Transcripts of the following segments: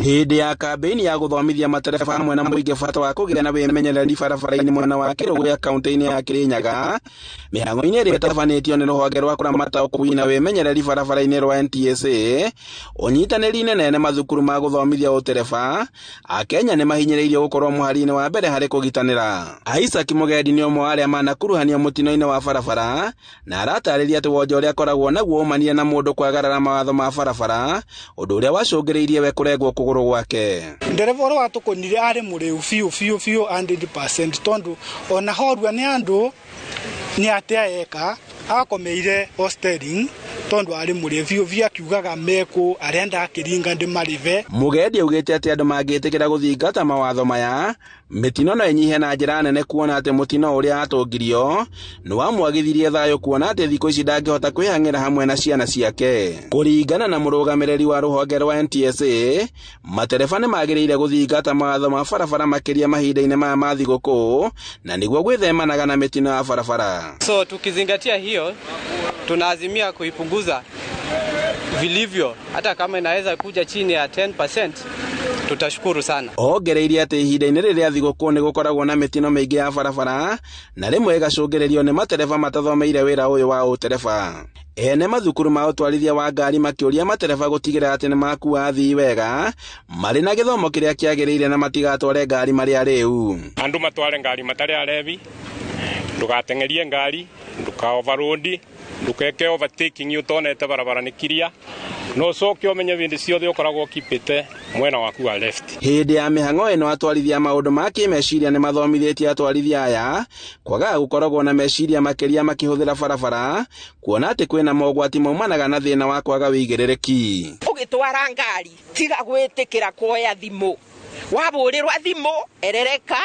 Hĩndĩ ya kambĩini ya gũthomithia matereba hamwe na mũingĩ bata wa kũgĩa na wĩmenyereri barabara-inĩ mwena wa Kĩrũgũya kaunti-inĩ ya Kĩrĩnyaga, mĩhang'o-inĩ ĩrĩa ĩtabanĩtio nĩ rũhonge rwa kũramata ũkuui na wĩmenyereri barabara-inĩ rwa NTSA, ũnyitanĩri-inĩ na ene mathukuru ma gũthomithia ũtereba, Akenya nĩ mahinyĩrĩirio gũkorwo mũhari-inĩ wa mbere harĩ kũgitanĩra. Isaac Mũgendi nĩ ũmwe wa arĩa manakuruhanio mũtino-inĩ wa barabara na aratarĩria atĩ wonje ũrĩa akoragwo naguo umanire na mũndũ kwagarara mawatho ma barabara, ũndũ ũrĩa wacũngĩrĩirie we kũrengwo kũgũrũ gwake. Ndereba ũrĩa watũkũnire arĩ mũrĩu biũ biũ biũ 100% tondũ ona horua nĩ andũ nĩ atĩa eka akomeire o steering tondũ arĩ mũrĩu biũ biũ akiugaga mekũ arenda akĩringa ndĩmarĩbe. Mũgendi augĩte atĩ andũ mangĩtĩkĩra gũthingata mawatho maya, mĩtino no ĩnyihe na njĩra nene kuona atĩ mũtino ũrĩa atũngirio nĩ wamwagithirie thayũ kuona atĩ thikũ ici ndangĩhota kwĩhang'ĩra hamwe na ciana ciake. Kũringana na mũrũgamĩrĩri wa rũhonge rwa NTSA, matereba nĩ magĩrĩire gũthingata mawatho ma barabara makĩria mahinda-inĩ maya ma thigũkũ na nĩguo gwĩthemanaga na mĩtino ya barabara. So tukizingatia hiyo, tunaazimia kuipunguza vilivyo, hata kama inaweza kuja chini ya 10% tutashukuru sana. Ongereirie atĩ ihinda-inĩ rĩrĩ rĩa thigũkũ nĩ gũkoragwo na mĩtino mĩingĩ ya barabara na rĩmwe ĩgacũngĩrĩrio nĩ matereba matathomeire wĩra ũyũ wa ũtereba. Ene mathukuru ma ũtwarithia wa ngari makĩũria matereba gũtigĩrĩra atĩ nĩ makua athii wega marĩ na gĩthomo kĩrĩa kĩagĩrĩire na matigatware ngari marĩ arĩu. Andu matware ngari matari arevi, ndugateng'erie ngari, nduka overload, ndukeke overtaking utonete barabara nĩ kiria, no ũcoke ũmenye hĩndĩ ciothe ũkoragwo ũkipĩte mwena waku wa left. Hĩndĩ ya mĩhang'o ĩno atwarithia maũndũ ma kĩmeciria nĩ mathomithĩtie atwarithia aya kwagaga gũkoragwo na meciria makĩria makĩhũthĩra barabara kuona atĩ kwĩna mogwati maumanaga na thĩna wa kwaga wĩigĩrĩrĩki. Ũgĩtwara ngari tiga gwĩtĩkĩra kuoya thimũ, wabũrĩrwa thimũ erereka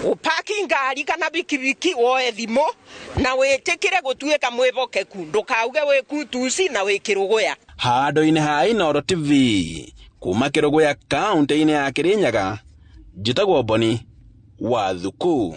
ũpaki ngari kana bikibiki woe thimũ na wĩtĩkĩre gũtuĩka mwĩhokeku, ndũkauge wĩ kutuci na wĩ Kĩrũgũya. Handũ-inĩ ha Inooro TV kuma Kĩrũgũya kaunti-inĩ ya Kĩrĩnyaga, njĩtagwo Boni wa Thuku.